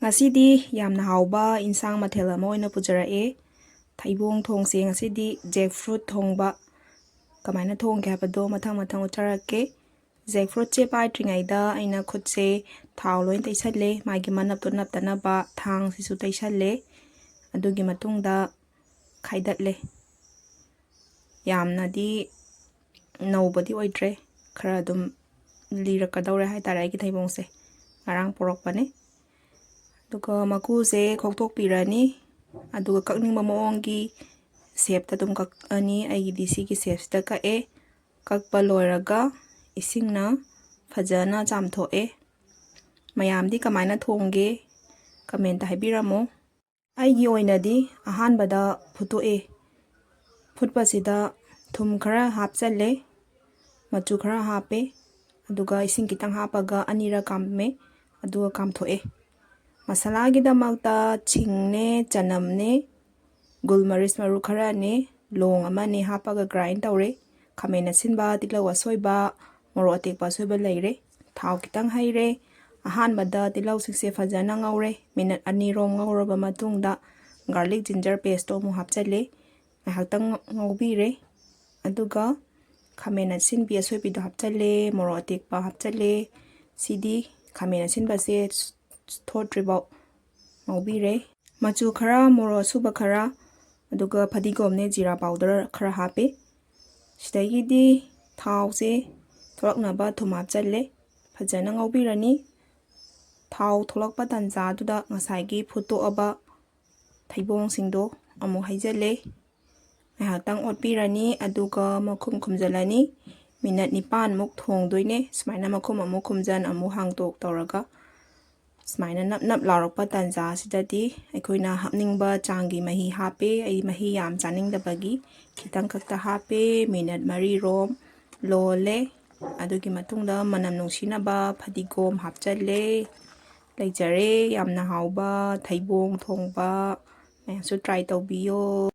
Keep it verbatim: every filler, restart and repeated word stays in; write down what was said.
ꯉꯁꯤꯗꯤ ꯌꯥꯝꯅ ꯍꯥꯎꯕ ꯏꯟꯁꯥꯡ ꯃꯊꯦꯜ ꯑꯃ ꯑꯣꯏꯅ ꯄꯨꯖꯔꯛꯑꯦ꯫ ꯊꯩꯕꯣꯡ ꯊꯣꯡꯁꯦ ꯉꯁꯤꯗꯤ꯫ Jackfruit ꯊꯣꯡꯕ ꯀꯃꯥꯏꯅ ꯊꯣꯡꯒꯦ ꯍꯥꯏꯕꯗꯣ ꯃꯊꯪ ꯃꯊꯪ ꯎꯠꯆꯔꯛꯀꯦ꯫ Jackfruitꯁꯦ ꯄꯥꯏꯗ꯭ꯔꯤꯉꯩꯗ ꯑꯩꯅ ꯈꯨꯠꯁꯦ ꯊꯥꯎ ꯂꯣꯏ ꯇꯩꯁꯜꯂꯦ, ꯃꯥꯒꯤ ꯃꯅꯞꯇꯣ ꯅꯞꯇꯅꯕ ꯊꯥꯡꯁꯤꯁꯨ ꯇꯩꯁꯜꯂꯦ꯫ ꯑꯗꯨꯒꯤ ꯃꯇꯨꯡꯗ ꯈꯥꯏꯗꯠꯂꯦ꯫ ꯌꯥꯝꯅꯗꯤ ꯅꯧꯕꯗꯤ ꯑꯣꯏꯗ꯭ꯔꯦ, ꯈꯔ ꯑꯗꯨꯝ ꯂꯤꯔꯛꯀꯗꯧꯔꯦ ꯍꯥꯏꯇꯥꯔꯦ ꯑꯩꯒꯤ ꯊꯩꯕꯣꯡꯁꯦ꯫ ꯉꯔꯥꯡ ꯄꯣꯔꯛꯄꯅꯦ꯫ ꯑꯗꯨꯒ ꯃꯀꯨꯁꯦ ꯈꯣꯛꯇꯣꯛꯄꯤꯔꯅꯤ꯫ ꯑꯗꯨꯒ ꯀꯛꯅꯤꯡꯕ ꯃꯑꯣꯡꯒꯤ shapeꯇ ꯑꯗꯨꯝ ꯀꯛꯑꯅꯤ꯫ ꯑꯩꯒꯤꯗꯤ ꯁꯤꯒꯤ shapeꯁꯤꯗ ꯀꯛꯑꯦ꯫ ꯀꯛꯄ ꯂꯣꯏꯔꯒ ꯏꯁꯤꯡꯅ ꯐꯖꯅ ꯆꯥꯝꯊꯣꯛꯑꯦ꯫ ꯃꯌꯥꯝꯗꯤ ꯀꯃꯥꯏꯅ ꯊꯣꯡꯒꯦ? Commentꯇ ꯍꯥꯏꯕꯤꯔꯝꯃꯣ꯫ ꯑꯩꯒꯤ ꯑꯣꯏꯅꯗꯤ ꯑꯍꯥꯟꯕꯗ ꯐꯨꯠꯇꯣꯛꯑꯦ꯫ ꯐꯨꯠꯄꯁꯤꯗ ꯊꯨꯝ ꯈꯔ ꯍꯥꯞꯆꯜꯂꯦ, ꯃꯆꯨ ꯈꯔ ꯍꯥꯞꯄꯦ, ꯑꯗꯨꯒ ꯏꯁꯤꯡ ꯈꯤꯇꯪ ꯍꯥꯞꯄꯒ ꯑꯅꯤꯔꯛ ꯀꯥꯝꯃꯦ, ꯑꯗꯨꯒ ꯀꯥꯝꯊꯣꯛꯑꯦ꯫ ꯃꯁꯥꯂꯥꯒꯤꯗꯃꯛꯇ ꯁꯤꯡꯅꯦ, ꯆꯅꯝꯅꯦ, ꯒꯨꯜ ꯃꯔꯤꯁ ꯃꯔꯨ ꯈꯔꯅꯦ, ꯂꯣꯡ ꯑꯃꯅꯦ ꯍꯥꯞꯄꯒ grind ꯇꯧꯔꯦ꯫ ꯈꯥꯃꯦꯟ ꯑꯁꯤꯟꯕ, ꯇꯤꯜꯍꯧ ꯑꯁꯣꯏꯕ, ꯃꯣꯔꯣꯛ ꯑꯇꯦꯛꯄ ꯑꯁꯣꯏꯕ ꯂꯩꯔꯦ꯫ ꯊꯥꯎ ꯈꯤꯇꯪ ꯍꯩꯔꯦ꯫ ꯑꯍꯥꯟꯕꯗ ꯇꯤꯜꯍꯧꯁꯤꯡꯁꯦ ꯐꯖꯅ ꯉꯧꯔꯦ꯫ Minute ꯑꯅꯤꯔꯣꯝ ꯉꯧꯔꯕ ꯃꯇꯨꯡꯗ garlic ginger pasteꯇꯣ ꯑꯃꯨꯛ ꯍꯥꯞꯆꯜꯂꯦ꯫ ꯉꯥꯏꯍꯥꯛꯇꯪ ꯉꯧꯕꯤꯔꯦ꯫ ꯑꯗꯨꯒ ꯈꯥꯃꯦꯟ ꯑꯁꯤꯟꯕꯤ ꯑꯁꯣꯏꯕꯤꯗꯣ ꯍꯥꯞꯆꯜꯂꯦ, ꯃꯣꯔꯣꯛ ꯑꯇꯦꯛꯄ ꯍꯥꯞꯆꯜꯂꯦ꯫ ꯁꯤꯗꯤ ꯈꯥꯃꯦꯟ ꯑꯁꯤꯟꯕꯁꯦ ꯊꯣꯠꯇ꯭ꯔꯤꯐꯥꯎ ꯉꯧꯕꯤꯔꯦ꯫ ꯃꯆꯨ ꯈꯔ, ꯃꯣꯔꯣꯛ ꯑꯁꯨꯕ ꯈꯔ, ꯑꯗꯨꯒ ꯐꯗꯤꯒꯣꯝꯅꯦ, ꯖꯤꯔꯥ powder ꯈꯔ ꯍꯥꯞꯄꯦ꯫ ꯁꯤꯗꯒꯤꯗꯤ ꯊꯥꯎꯁꯦ ꯊꯣꯛꯂꯛꯅꯕ ꯊꯨꯝ ꯍꯥꯞꯆꯜꯂꯦ꯫ ꯐꯖꯅ ꯉꯧꯕꯤꯔꯅꯤ꯫ ꯊꯥꯎ ꯊꯣꯛꯂꯛꯄ ꯇꯥꯟꯖꯥꯗꯨꯗ ꯉꯁꯥꯏꯒꯤ ꯐꯨꯠꯇꯣꯛꯑꯕ ꯊꯩꯕꯣꯡꯁꯤꯡꯗꯣ ꯑꯃꯨꯛ ꯍꯩꯖꯜꯂꯦ꯫ ꯉꯥꯏꯍꯥꯛꯇꯪ ꯑꯣꯠꯄꯤꯔꯅꯤ, ꯑꯗꯨꯒ ꯃꯈꯨꯝ ꯈꯨꯝꯖꯤꯜꯂꯅꯤ꯫ Minute ꯅꯤꯄꯥꯟꯃꯨꯛ ꯊꯣꯡꯗꯣꯏꯅꯦ꯫ ꯁꯨꯃꯥꯏꯅ ꯃꯈꯨꯝ ꯑꯃꯨꯛ ꯈꯨꯝꯖꯟ ꯑꯃꯨꯛ ꯍꯥꯡꯗꯣꯛ ꯇꯧꯔꯒ ꯁꯨꯃꯥꯏꯅ ꯅꯞ ꯅꯞ ꯂꯥꯎꯔꯛꯄ ꯇꯥꯟꯖꯥꯁꯤꯗꯗꯤ ꯑꯩꯈꯣꯏꯅ ꯍꯥꯞꯅꯤꯡꯕ ꯆꯥꯡꯒꯤ ꯃꯍꯤ ꯍꯥꯞꯄꯦ꯫ ꯑꯩ ꯃꯍꯤ ꯌꯥꯝ ꯆꯥꯅꯤꯡꯗꯕꯒꯤ ꯈꯤꯇꯪ ꯈꯛꯇ ꯍꯥꯞꯄꯦ꯫ Minute ꯃꯔꯤꯔꯣꯝ ꯂꯣꯜꯂꯦ꯫ ꯑꯗꯨꯒꯤ ꯃꯇꯨꯡꯗ ꯃꯅꯝ ꯅꯨꯡꯁꯤꯅꯕ ꯐꯗꯤꯒꯣꯝ ꯍꯥꯞꯆꯜꯂꯦ꯫ ꯂꯩꯖꯔꯦ ꯌꯥꯝꯅ ꯍꯥꯎꯕ ꯊꯩꯕꯣꯡ ꯊꯣꯡꯕ꯫ ꯃꯌꯥꯝꯁꯨ try ꯇꯧꯕꯤꯌꯣ꯫